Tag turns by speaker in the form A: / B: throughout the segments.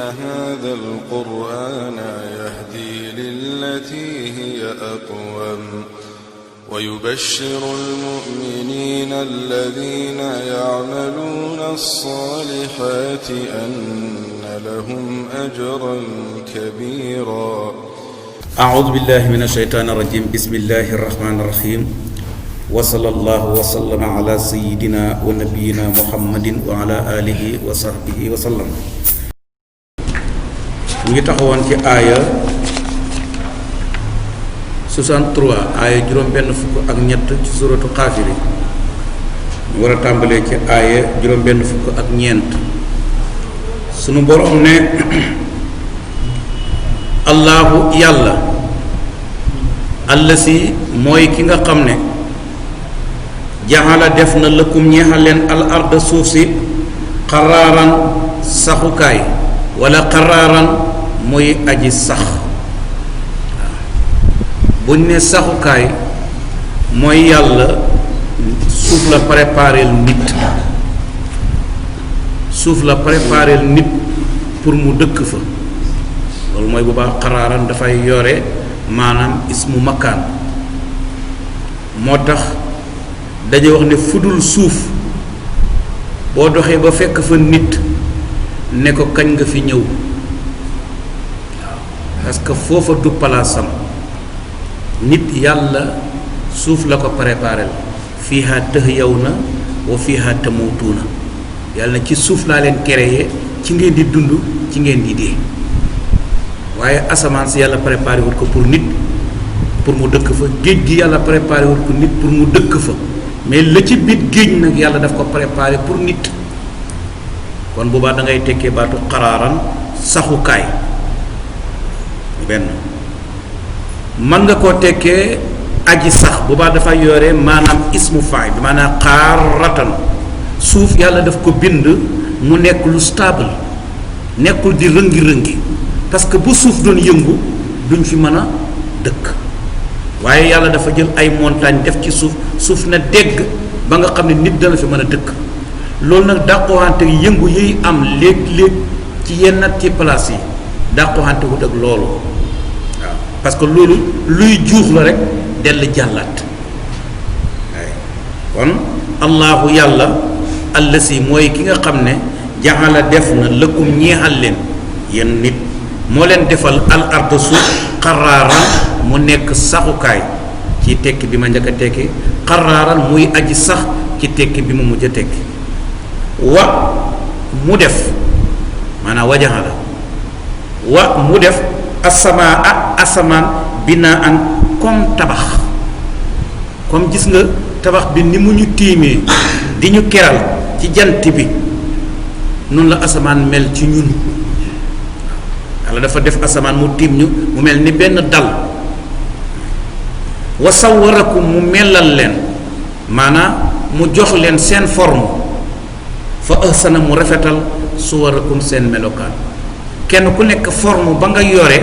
A: هذا القرآن يهدي للتي هي أقوم ويبشر المؤمنين الذين يعملون الصالحات أن لهم أجرا كبيرا.
B: أعوذ بالله من الشيطان الرجيم. بسم الله الرحمن الرحيم. وصلى الله وسلم على سيدنا ونبينا محمد وعلى آله وصحبه وسلم. ngi taxawoon ci aaya 63 aaya juróom benn fukk ak ñett ci suratu Xaafir ñu war a tàmbalee ci aaya juróom benn fukk ak ñeent. sunu borom ne allahu yàlla allasi mooy ki nga xam ne jaxala def na lëkkum ñeexal leen al arda suuf si xaraaran saxukaay wala xaraaran muy aji sax. buñ ne saxukaay mooy yàlla suuf la prépareel nit pour mu dëkk fa. loolu mooy bu baax xaraaran dafay yore maanaam ismu makkaan. moo tax dañuy wax ne fudul suuf boo doxee ba fekk fa nit ne ko kañ nga fi ñëw, waaw parce que foofa du palaasam. nit yàlla suuf la ko préparé fiiha tahyawna wa fiiha tamutuuna. yàlla ci suuf laa leen créé, ci ngeen di dund, ci ngeen di dee. waaye asamaan si yàlla préparé wut ko pour nit pour mu dëkk fa. géej gi yàlla préparé wut ko nit pour mu dëkk fa. mais la ci biir géej nag yàlla daf ko préparé pour nit. kon boobaa da ngay tekkee baatu xaraaran saxukaay benn. mën nga koo tekkee aji sax boobaa dafa yore maanaam ismu faay bi maanaam xaaratan. suuf yàlla daf ko bind mu nekk lu stable, nekkul di rëngi-rëngi, parce que bu suuf doon yëngu duñ fi mën a dëkk. waaye yàlla dafa jël ay montagne def ci suuf na dégg ba nga xam ne nit dana fi mën a dëkk. loolu nag dàqoxante yëngu yiy am léeg-léeg ci yenn ci place yi dàqoxante wut ak loolu. waaw parce que loolu luy juux la rek dell jàllaat. waaye kon allahu yàlla allasi mooy ki nga xam ne jaxala def na lëkkum ñeexal leen yéen nit moo leen defal al arda suuf xaraaran mu nekk saxukaay ci tekki bi ma njëkk a tekki, xaraaran muy aji sax ci tekki bi ma mujj a tekki. wa mu def maanaam wajaxala wa mu def asamaan binaan comme tabax. comme gis nga tabax bi ni mu ñu tiimee di ñu keral ci jant bi, noonu la asamaan mel ci ñun. yàlla dafa def asamaan mu tiim ñu mu mel ni benn dal. wa sawwarakum mu melal leen maanaam mu jox leen seen forme. fa ahsana mu rafetal suwarakum seen melokaan. kenn ku nekk forme ba nga yore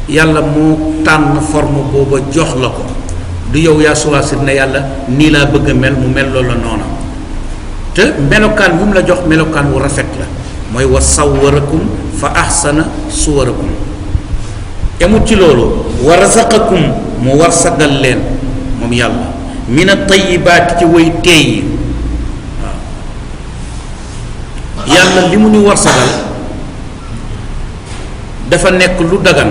B: yàlla mu tànn forme booba jox la ko. du yow yaa suwaasit ne yàlla nii laa bëgg a mel mu mel loolu la noona. te melokaan bi mu la jox melokaan wu rafet la mooy wa sawwarakum fa ahsana suwarakum. emut ci loolu wa razaqakum mu war sagal leen moom yàlla min at-tayyibaati ci way teey yi. yàlla li mu ñu war sagal dafa nekk lu dagan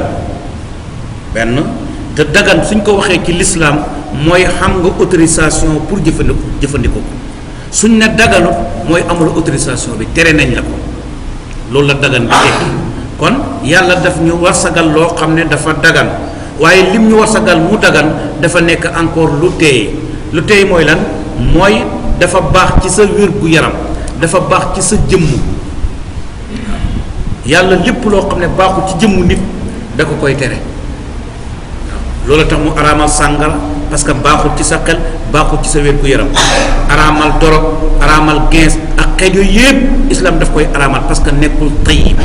B: benn. te dagan suñ ko waxee ci lislaam mooy xam nga autorisation pour jëfandikoo ko. suñ ne daganut mooy amul autorisation bi, tere nañ la ko. loolu la dagan bi tekki. kon yàlla daf ñu war sagal loo xam ne dafa dagan, waaye lim ñu war sagal mu dagan dafa nekk encore lu teey. lu teey mooy lan? mooy dafa baax ci sa wér gu yaram, dafa baax ci sa jëmm. yàlla lépp loo xam ne baaxul ci jëmmu nit da ko koy tere. loolu tax mu araamal sàngara parce que baaxul ci sa xel, baaxul ci sa wér gu yaram. araamal dorog, araamal gens ak xeet yooyu yëpp islam daf koy araamal parce que nekkul tayyib.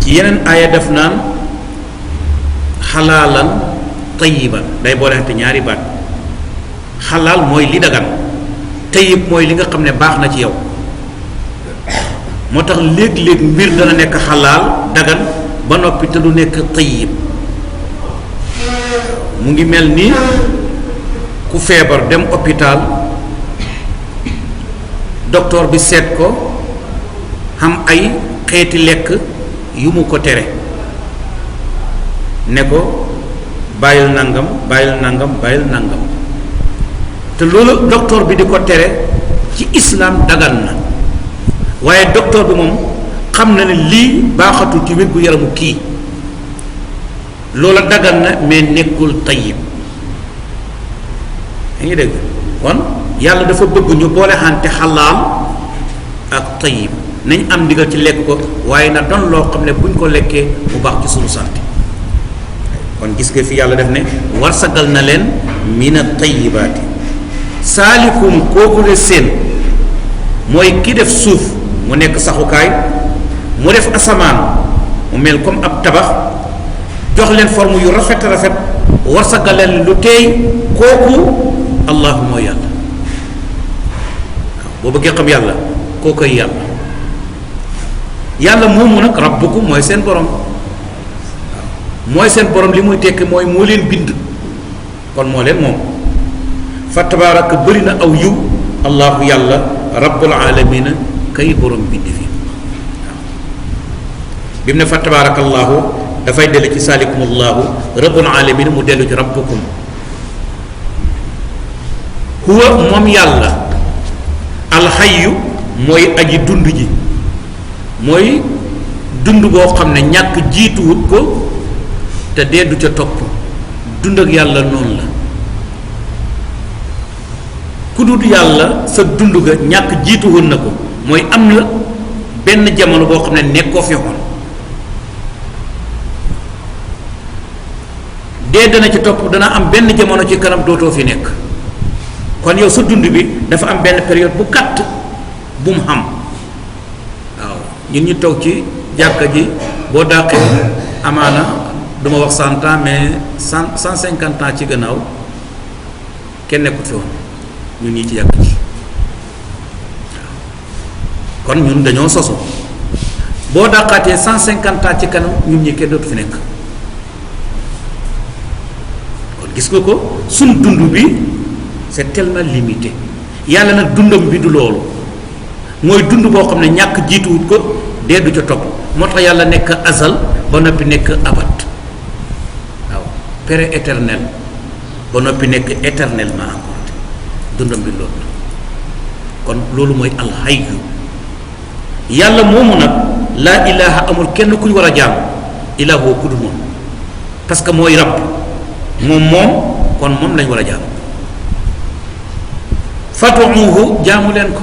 B: ci yeneen aaya def naan xalaalan tayyiban, day boolente ñaari baat. xalaal mooy li dagan, tayyib mooy li nga xam ne baax na ci yow. moo tax léeg-léeg mbir dana nekk xalaal dagan ba noppi te du nekk tayyib. mu ngi mel ni ku feebar dem hôpital docteur bi seet ko xam ay xeeti lekk yu mu ko tere ne ko bàyyil nangam bàyyil nangam bàyyil nangam te loolu docteur bi di ko tere ci islam dagan na waaye docteur bi moom xam na ne lii baaxatul ci wér gu yaramu kii loola dagan na mais nekkul tayyib yaa ngi dégg kon yàlla dafa bëgg ñu boole xante xalaal ak tayyib nañ am ndigal ci lekk ko waaye na doon loo xam ne buñ ko lekkee mu baax ci suñu santé kon gis nga fi yàlla def ne warsagal na leen mina tayyibaati saalikum kooku de seen mooy ki def suuf mu nekk saxukaay mu def asamaan mu mel comme ab tabax jox leen forme yu rafet rafet warsagal leen lu teey kooku allahu mooy yàlla waaw boo bëggee xam yàlla kookoy yàlla yàlla moomu nag rabbukum mooy seen borom mooy seen borom li muy tekki mooy moo leen bind kon moo leen moom fa tabaaraka bëri na aw yiw allahu yàlla rabbul alamina kay borom bind fi waaw bi mu ne fa tabaaraka allahu dafay dellu ci saalikumullahu rabbul alamina mu dellu ci rabbukum huwa moom yàlla alxayyu mooy aji dund ji mooy dund boo xam ne ñàkk jiituwut ko te dee du ca topp dund ak yàlla noonu la ku dul yàlla sa dund ga ñàkk jiituwoon na ko mooy am na benn jamono boo xam ne nekkoo fi woon dee dana ci topp dana am benn jamono ci kanam dootoo fi nekk kon yow sa dund bi dafa am benn période bu gàtt bu mu xam waaw ñun ñu toog ci jàkka ji boo dàqee amaana duma wax 100 ans mais 150 ans ci gannaaw kenn nekkut fi woon ñun ñii ci jàkka ji waaw kon ñun dañoo sosu boo dàqaatee 150 ans ci kanam ñun ñi kenn dootu fi nekk kon gis nga ko suñ dund bi c'est tellement limité yàlla nag dundam bi du loolu mooy dund boo xam ne ñàkk jiituwut ko dee du ca topp moo tax yàlla nekk azal ba noppi nekk abat waaw père éternel ba noppi nekk éternellement encore dundam bi loolu kon loolu mooy alxayyu yàlla moomu nag laa ilaha amul kenn ku ñu war a jaam ilaahu ku dul moom parce que mooy rabb moom kon moom lañ war a jaam fatuuhu jaamu leen ko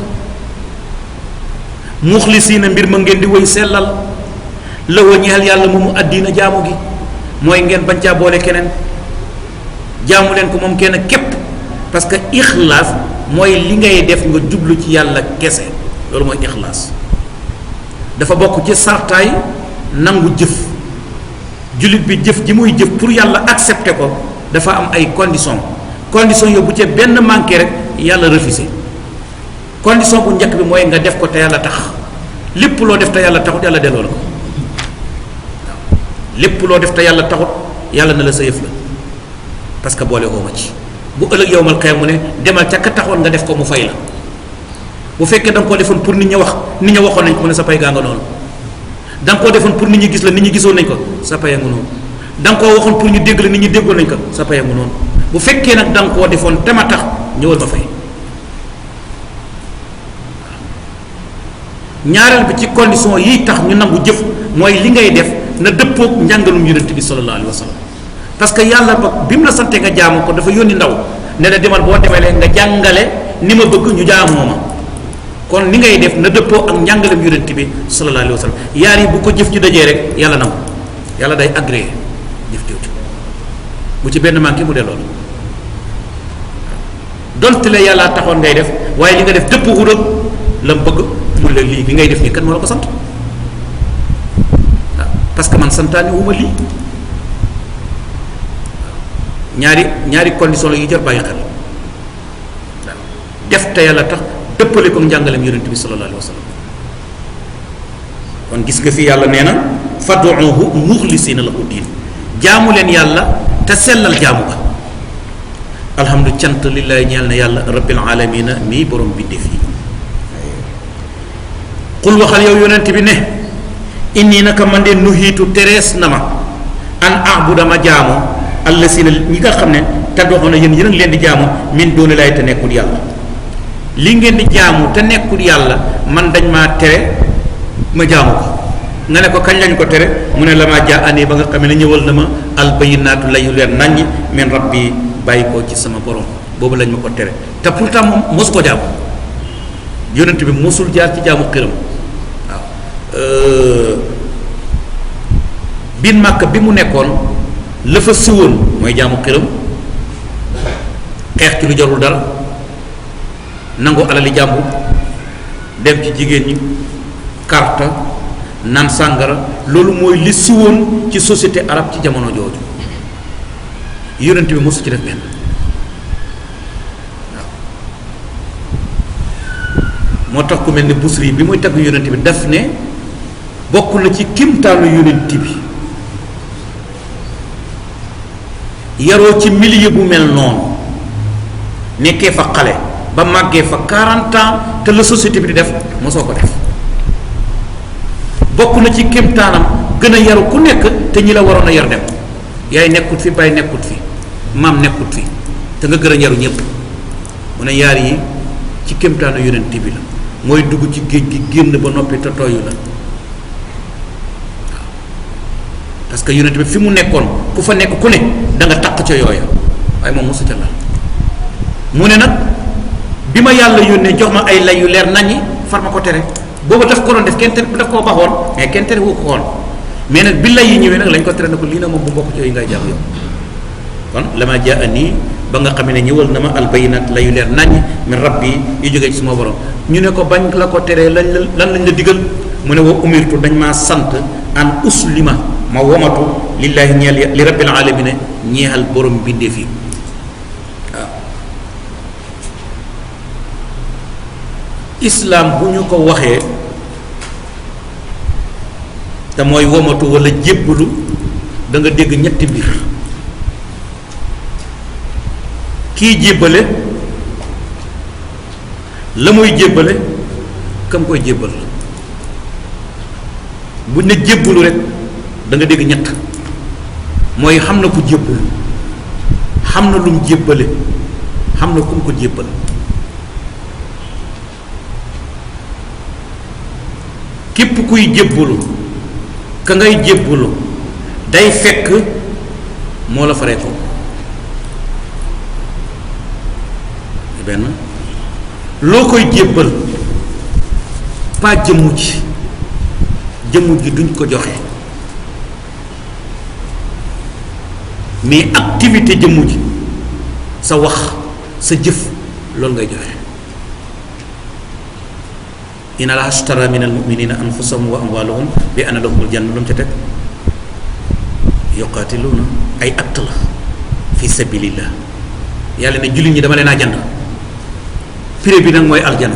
B: muxlisiina mbir ma ngeen di woy sellal la wa ñeel yàlla moomu àddina jaamu gi mooy ngeen bañ caa boole keneen jaamu leen ko moom kenn képp parce que ixlaas mooy li ngay def nga jublu ci yàlla kese loolu mooy ixlaas dafa bokk ci sartaay nangu jëf jullit bi jëf ji muy jëf pour yàlla accepter ko dafa am ay conditions yo bu ca benn manqué rek yàlla refusé condition bu njëkk bi mooy nga def ko te yàlla tax lépp loo def te yàlla taxut yàlla delloo la ko lépp loo def te yàlla taxut yàlla na la sa yëf la parce que boole woo ma ci bu ëllëg yowmal xiyaam mu ne demal ca ka taxoon nga def ko mu fay la bu fekkee da nga koo defoon pour nit ñi wax nit ñi waxoon nañ ko mu ne sa pay gaa nga noonu da nga koo defoon pour nit ñi gis la nit ñi gisoon nañ ko sa pay nga noonu da nga koo waxoon pour ñu dégg la nit ñi déggoon nañ ko sa pay nga noonu bu fekkee nag da nga koo defoon te ma tax ñëwal ma fay ñaareel bi ci condition yi tax ñu nangu jëf mooy li ngay def na dëppoog njàngalum yonent bi sallallahu alayhi wa sallam parce que yàlla ba bi mu la sante nga jaamu ko dafa yónni ndaw ne la demal boo demee nga jàngale ni ma bëgg ñu jaamoo ma kon li ngay def na dëppoo ak njàngalem yonent bi sallallahu alayhi wa sallam yaar yi bu ko jëf ci dajee rek yàlla nangu yàlla day agréé jëf jooju bu ci benn manqué mu delloo la donte la yàlla taxoon ngay def waaye li nga def dëpp wut la mu bëgg mu la lii bi ngay def nii kan moo la ko sant waaw parce que man santaane wu ma lii ñaari condition la yu jar bàyyi xel waaw def te yàlla tax dëppale ko njàngaleem yonent bi sallallahu alayhi wa sallam. kon gis nga fi yàlla nee na fad'uuhu muxlisiina lahu diin, jaamu leen yàlla te sellal jaamu ba. alhamdu cant lillahi ñeel na yàlla rabbil alamina mii borom bindéef yi. qul waxal yow yonent bi ne inni naka man de nuhiitu terees na ma an a'buda ma jaamu allasiina ñi nga xam ne tad'uuna yéen a ngi leen di jaamu min duuni laahi te nekkul yàlla. li ngeen di jaamu te nekkul yàlla man dañ maa tere ma jaamu ko. nga ne ko kañ lañ ko tere mu ne la maa jaa ani ba nga xam ne ñëwal na ma albayinaatu layu leer naññ min rabbi bàyyi ko ci sama borom, boobu lañ ma ko tere. te pourtant moom mos ko jaamu, yonent bi mosul jaar ci jaamu xiram. waaw biir Màkka bi mu nekkoon la fa siwoon mooy jaamu xiram, xeex ci lu jarul dara, nangu alali jàmbur, dem ci jigéen ñi, karta, naan sàngara. loolu mooy li siwoon ci société arabe ci jamono jooju. yonent bi mosu ci def benn. waaw moo tax ku mel ne Busiri bi muy tagg yonent bi daf ne bokk na ci kimtaanu yonent bi yaroo ci milieu bu mel noonu, nekkee fa xale ba màggee fa 40 ans te la société bi di def mosoo ko def. bokk na ci kéemtaanam gën a yaru ku nekk te ñi la waroon a yar dem, yaay nekkut fi, bàyyi nekkut fi, maam nekkut fi, te nga gën a yaru ñëpp. mu ne yaar yi ci kéemtaanu yonent bi la, mooy dugg ci géej gi génn ba noppi te tooyu la. parce que yonent bi fi mu nekkoon ku fa nekk ku ne da nga taq ca yooya, waaye moom mosu ca la. mu ne nag bi ma yàlla yónnee jox ma ay lay yu leer naññi far ma ko tere. booba daf ko doon def kenn tere, daf koo baxoon mais kenn tere wu ko woon, mais nag bi lay yi ñëwee nag lañ ko tere na ko lii na moom bu mbokk ci yooyu ngay jàpp yow. kon la ma jaa nii ba nga xam ne ñëwal na ma albayinat la yu leer naññ min rabbi yu jógee ci suma borom. ñu ne ko bañ la ko teree lan lañ la digal mu ne wa umirtu dañ maa sant an uslima ma womatu lillahi ñeel li rabbil alamina ñeexal borom bindee fii. waaw islam bu ñu ko waxee te mooy womatu wala jébbalu da nga dégg ñetti mbir. kii jébbale la muy jébbale kam koy jébbal. bu ne jébbalu rek da nga dégg ñett, mooy xam na ku jébbalu, xam na lum jébbale, xam na kum ko jébbal. képp kuy jébbalu ka ngay jébbalu day fekk moo la faree ko benn. loo koy jébbal pas jëmmu ji, jëmmu ji duñ ko joxe, mais activité jëmmu ji, sa wax sa jëf loolu ngay joxe. inna Allaha ashtara min al-mu'minina anfusahum wa amwalahum bi anna lahumul janna. lu mu ca teg yuqaatiluuna ay acte la fi sabilillah. yàlla ne jullit ñi dama leen a jënd, prix bi nag mooy aljana.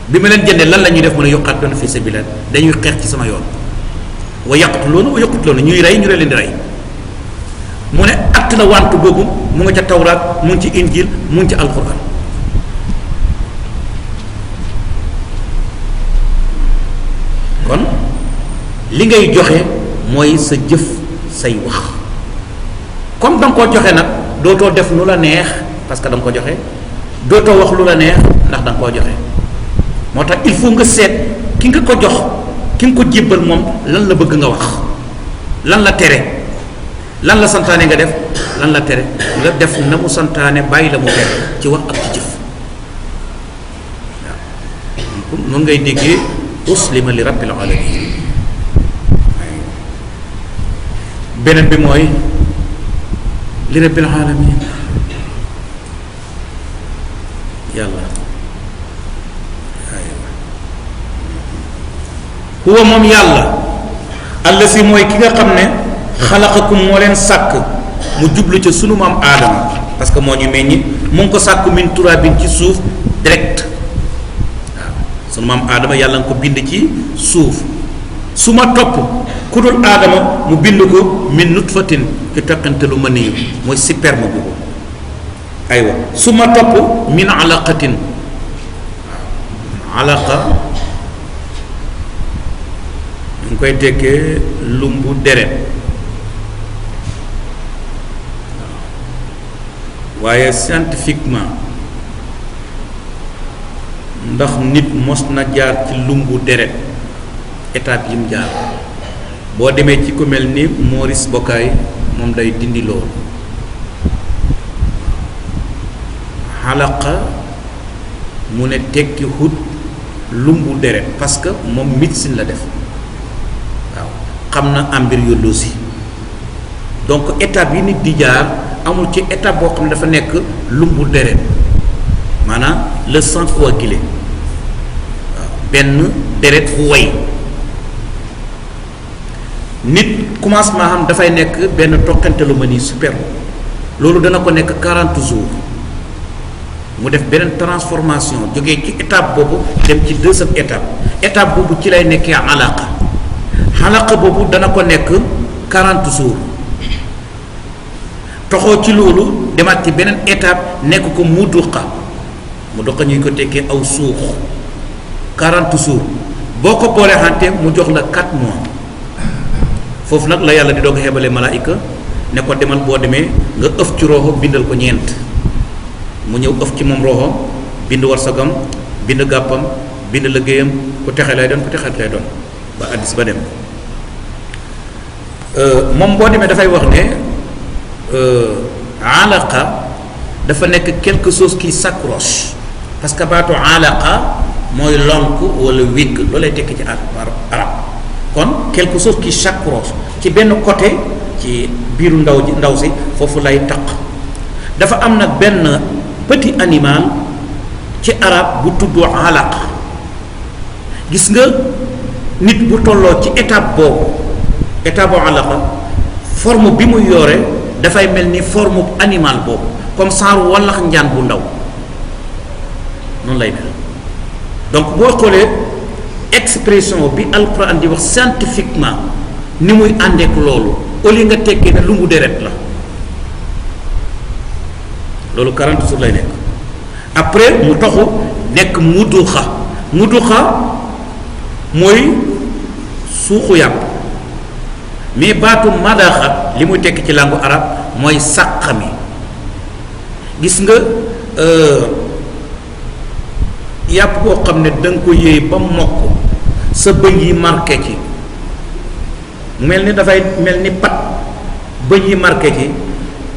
B: bi ma leen jëndee lan la ñuy def mu ne yuqaatiluuna fi sabilillah, dañuy xeex ci sama yoon. wa yaqtuluuna wa yuqtaluuna, ñuy rey ñu leen di rey. mu ne acte la wantu boobu mu nga ca tawraat, mu ngi ci injil, mu ngi ci alquran. kon li ngay joxe mooy sa jëf say wax. comme da nga koo joxe nag dootoo def lu la neex parce que da nga ko joxe, dootoo wax lu la neex ndax da nga koo joxe. moo tax il faut nga seet ki nga ko jox, ki nga ko jébbal moom lan la bëgg nga wax, lan la tere, lan la santaane nga def, lan la tere nga def na mu santaane, bàyyi la mu tere ci wax ak ci jëf. waaw noonu ngay déggee uslima li rabbil alamin. beneen bi mooy li rabbil alamin yàlla. huwa moom yàlla allasi mooy ki nga xam ne xalaqakum moo leen sàkk mu jublu ca sunu maam aadama, parce que moo ñu meññi mu ngi ko sàkku min turabin ci suuf direct waaw sunu maam aadama yàlla nga ko bind ci suuf su ma topp ku dul aadama mu bind ko min nutfatin ci toqante lu mën nii mooy sperme boobu aywa su ma topp min alaqatin waaw alaqa ñu koy tekkee lumbu deret waaye scientifiquement ndax nit mos na jaar ci lumbu deret étape yi mu jaar boo demee ci ku mel ni Maurice Bucaille moom day dindi loolu xalaqa mu ne tekki hut lumbu deret parce que moom médecine la def waaw xam na embryologie donc étape yi nit di jaar amul ci étape boo xam ne dafa nekk lumbu deret maanaam le sang coagulé waaw benn deret bu way nit commencement xam dafay nekk benn toqante lu ma ni super loolu dana ko nekk 40 jours mu def beneen transformation jógee ci étape boobu dem ci deuxième étape boobu ci lay nekkee xalaqa boobu dana ko nekk 40 jours toxoo ci loolu demaat ci beneen étape nekk ko muduqa ñuy ko tekkee aw suux 40 jours boo ko boolee xante mu jox la 4 mois foofu nag la yàlla di doog a xeebale malaayika ne ko demal boo demee nga ëf ci roxo bindal ko ñeent mu ñëw ëf ci moom roxo bind warsagam bind gàppam bind liggéeyam ku texe lay doon ku texet lay doon ba addis ba dem moom boo demee dafay wax ne alaqa dafa nekk quelque chose qui s'accroche parce que baatu alaqa mooy lonk wala wigg loolay tekki ci arab kon quelque chose qui s'accroche ci benn côté ci biiru ndaw si foofu lay taq dafa am nag benn petit animal ci arab bu tudd alaq gis nga nit bu tolloo ci étape boobu alaqa forme bi muy yore dafay mel ni forme animal boobu comme genre wallax njaan bu ndaw noonu lay mel donc boo xoolee expression bi alquran di wax scientifiquement ni muy àndeek loolu au lieu nga tekkee ne lumbu deret la loolu 40 jours lay nekk après mu taxu nekk muduxa mooy suuxu yàpp mais baatu madaxa li muy tekki ci langue arabe mooy sàqami gis nga yàpp boo xam ne da nga ko yéey ba mokk sa bëñ yi marqué ci mel ni dafay mel ni pat bëñ yi marqué ci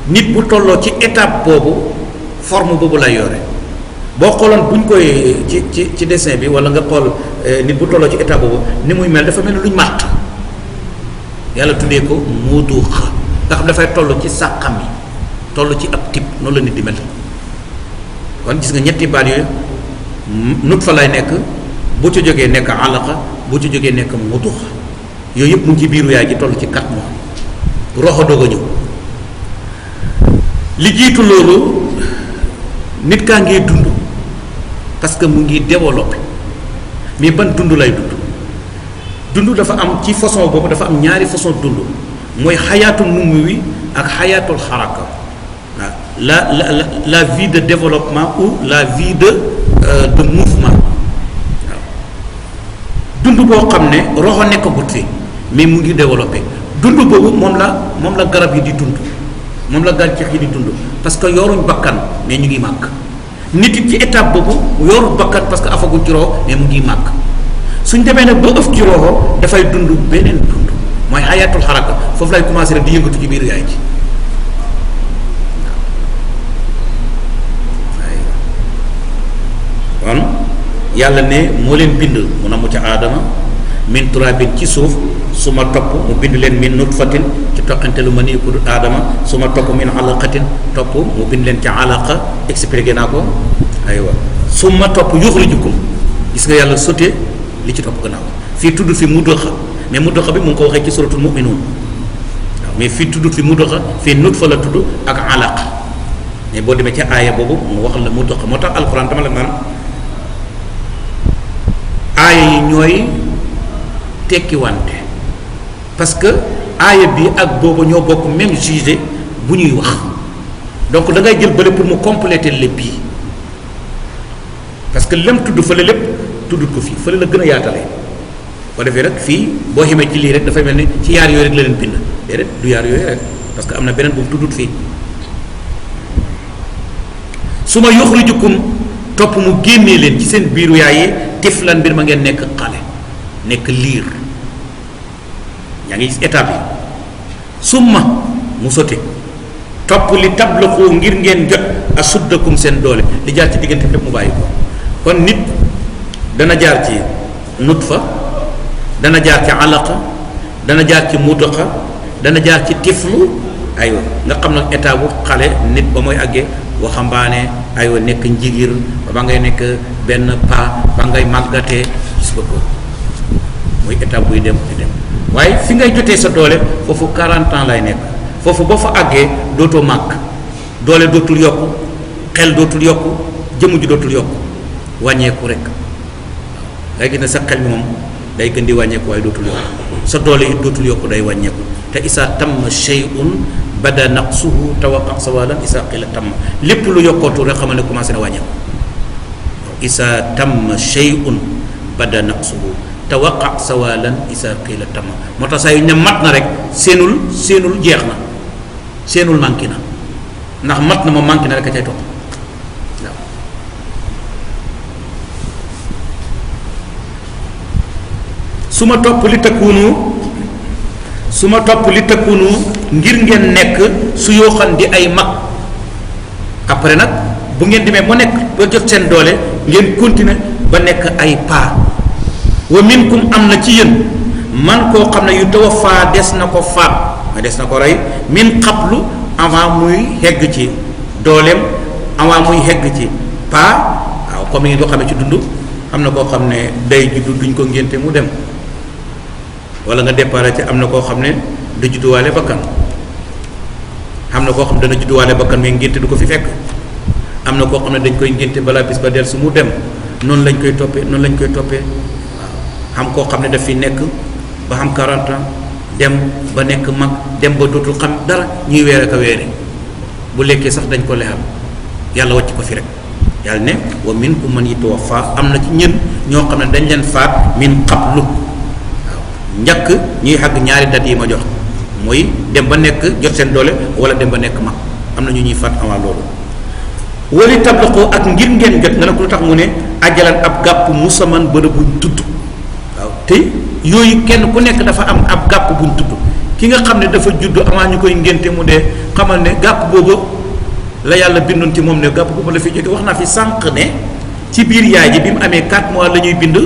B: nit bu tolloo ci étape boobu forme boobu lay yore boo xooloon buñ koy ci dessin bi wala nga xool nit bu tolloo ci étape boobu ni muy mel dafa mel ni luñ màtt yàlla tuddee ko muduux nga xam dafay toll ci sàqam yi toll ci ab type noonu la nit di mel kon gis nga ñetti baat yooyu nut fa lay nekk bu ci jógee nekk alaqa bu ci jógee nekk muduux yooyu yëpp mu ngi ci biiru yaay ji toll ci 4 mois roxo doog a ñëw li jiitu loolu nit kaa ngi dund parce que mu ngi développé mais ban dund lay dund dafa am ci façon boobu dafa am ñaari façon dund mooy xayaatul numuwi ak xayaatul xaraka waaw la vie de développement ou la vie de mouvement waaw dund boo xam ne roxo nekkagut fi mais mu ngi développé dund boobu moom la garab yi di dund moom la gàncax yi di dund parce que yoruñ bakkan mais ñu ngi màgg nit it ci étape boobu yorul bakkan parce que afaguñ ci roxo mais mu ngi màgg suñ demee nag ba ëf ci roxo dafay dund beneen dund mooy xayaatul xaraka foofu lay commencé rek di yëngatu ci biir yaay ji kon yàlla ne moo leen bind mu na mu ca aadama min turabin ci suuf su ma topp mu bind leen min nutfatin ci toqante lu ma nii ku aadama su ma topp min alaqatin topp mu bind leen ca alaqa expliqué naa ko aywa su ma topp yuxrijukum gis nga yàlla sote li ci topp gannaaw fii tudd fi mudoxa mais mudoxa bi mu ngi ko waxee ci suratul muminuun waaw mais fii tudd fi mudoxa fii nutfa la tudd ak alaq mais boo demee ci aaya boobu mu wax la mu dox moo tax alxuraan dama la naan aaya yi ñooy tekkiwante parce que aaya bi ak boobu ñoo bokk même sujet bu ñuy wax donc da ngay jël bële pour mu compléter lépp yi parce que lem tudd fële lépp tuddut ko fii fële la gën a yaatale boo defee rek fii boo xamee ci lii rek dafay mel ni ci yaar yooyu rek la leen bind déedéet du yaar yooyu rek parce que am na beneen bu mu tuddut fii su ma yuxrijukum topp mu génnee leen ci seen biiru yaayee tiflan mbir ma ngeen nekk xale nekk liir yaa ngi gis étape yi summa mu sotti topp li tabluxu ngir ngeen jot asuddakum seen doole li jaar ci diggante lépp mu bàyyi ko kon nit dana jaar ci nutfa dana jaar ci alaqa dana jaar ci mudaxa dana jaar ci tiflu aywa nga xam nag état bu xale nit ba mooy àggee waxambaane aywa nekk njigir ba ngay nekk benn pa ba ngay màggatee gis nga ko muy état buy dem di dem waaye fi ngay jotee sa doole foofu 40 ans lay nekk foofu boo fa àggee dootoo màgg doole dootul yokku xel dootul yokku jëmm ji dootul yokku wàññeeku rek ngay gis ne sa xel mi moom day gën di wàññeeku waaye dootul yokku sa doole it dootul yokku day wàññeeku te isaa tamma shay'un bada naqsuhu tawaqa sawalan isaa qila tamma lépp lu yokkootu rek xamal ne commencé na wàññeeku isaa tamma shay'un bada naqsuhu tawaqa sawalan isaa qila tamma moo tax saa yu ne mat na rek seenul jeex na seenul manqué na ndax mat na ma manqué na rek a cay topp waaw su ma topp li takkunu ngir ngeen nekk su yoo xam di ay mag après nag bu ngeen demee ba nekk ba jot seen doole ngeen continuer ba nekk ay paa wa minkum am na ci yéen man koo xam ne yu tawaffa des na ko faat mooy des na ko rey min qablu avant muy hegg ci dooleem avant muy hegg ci paa waaw comme ni nga ko xamee ci dund am na koo xam ne day juddu duñ ko ngénte mu dem wala nga départ ci am na koo xam ne da judduwaale bakkan am na koo xam ne dana judduwaale bakkan mais ngénte du ko fi fekk am na koo xam ne dañ koy ngénte balaa bis ba del su mu dem noonu lañ koy toppee waaw xam koo xam ne daf fi nekk ba xam 40 ans dem ba nekk mag dem ba dootul xam dara ñuy weer ak a weeri bu lekkee sax dañ ko lexal yàlla wàcc ko fi rek yàlla ne wa minkum man yutawaffa am na ci ñën ñoo xam ne dañ leen faat min qablu waaw njëkk ñuy xàgg ñaari dat yi ma jox mooy dem ba nekk jot seen doole wala dem ba nekk mag am na ñu ñuy faat avant loolu wali tablaqu ak ngir ngeen jot nga ne ko lu tax mu ne ajalan ab gàpp musaman bërëb buñ tudd waaw te yooyu kenn ku nekk dafa am ab gàpp buñ tudd ki nga xam ne dafa judd avant ñu koy ngénte mu dee xamal ne gàpp boobu la yàlla bindoon ci moom ne gàpp boobu la fi jóge wax naa fi sànq ne ci biir yaay ji bi mu amee 4 mois la ñuy bind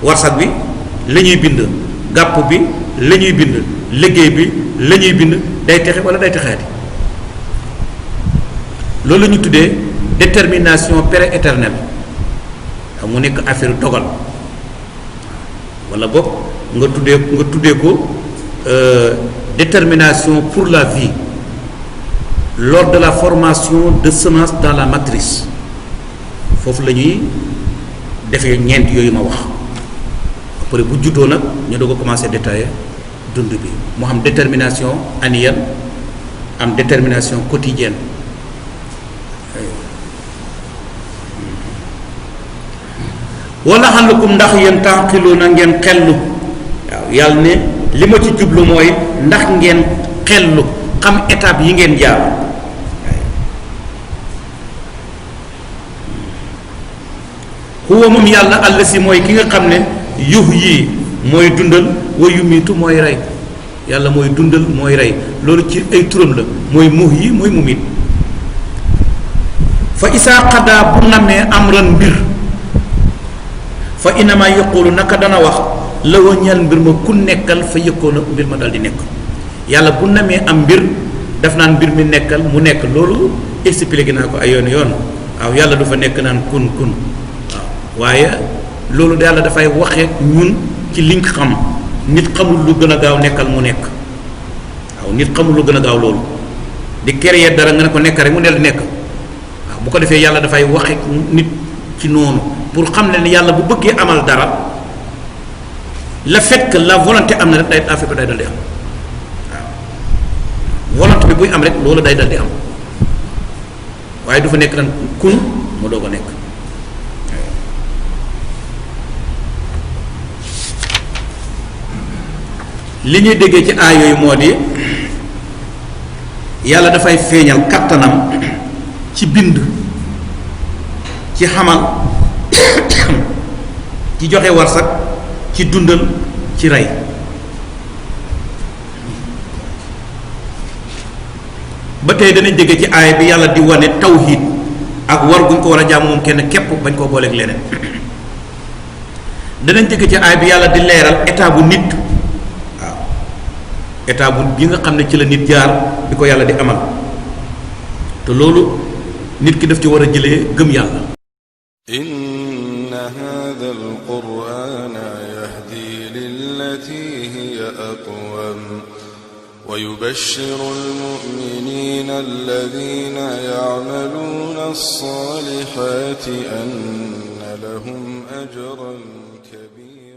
B: warsak bi la ñuy bind gàpp bi la ñuy bind liggéey bi la ñuy bind day texe wala day texeeti loolu la ñu tuddee détermination prééternelle mu nekk affaire dogal wala boog nga tuddee ko détermination pour la vie lors de la formation de semence dans la matrice foofu la ñuy defee ñeent yooyu ma wax après bu juddoo nag ñu doog a commencé détailler dund bi mu xam détermination annuelle am détermination quotidienne wala xalukum ndax yéen taaqiluuna ngeen xellu waaw yàlla ne li ma ci jublu mooy ndax ngeen xellu xam étape yi ngeen jaar huwa moom yàlla àll si mooy ki nga xam ne yuh yii mooy dundal wa yumiitu mooy rey yàlla mooy dundal mooy rey loolu ci ay turam la mooy muh yi mooy mumit fa isaa xadaa bu namee amran mbir fa inama yaqulu naka dana wax la wa ñal mbir ma ku nekkal fa yëkkoona mbir ma dal di nekk yàlla bu namee am mbir daf naan mbir mi nekkal mu nekk loolu expliqué naa ko ay yoon waaw yàlla du fa nekk naan kun waaw waaye loolu yàlla dafay waxee ñun ci liñ xam nit xamul lu gën a gaaw nekkal mu nekk waaw nit xamul lu gën a gaaw loolu di créer dara nga ne ko nekk rek mu del nekk waaw bu ko defee yàlla dafay waxe nit ci noonu pour xam ne yàlla bu bëggee amal dara le fait que la volonté am na rek day affaire bi day dal di am waaw volonté bi buy am rek loolu day dal di am waaye du fa nekk nag kun mu doog a nekk. li ñuy déggee ci aay yooyu moo di yàlla dafay feeñal kattanam ci bind ci xamal ci joxe warsak ci dundal ci rey ba tey danañ déggee ci aay bi yàlla di wane tawhid ak war guñ ko war a jaam moom kenn képp bañ koo booleeg leneen danañ déggee ci aay bi yàlla di leeral état bu nit état bu bi nga xam ne ci la nit jaar bi ko yàlla di amal te loolu nit ki daf ci war a jëlee gëm yàlla.
A: inna hadha al-qur'ana yahdi lillati hiya aqwam wa yubashshiru al-mu'minina alladhina ya'maluna as-salihati anna lahum ajran kabira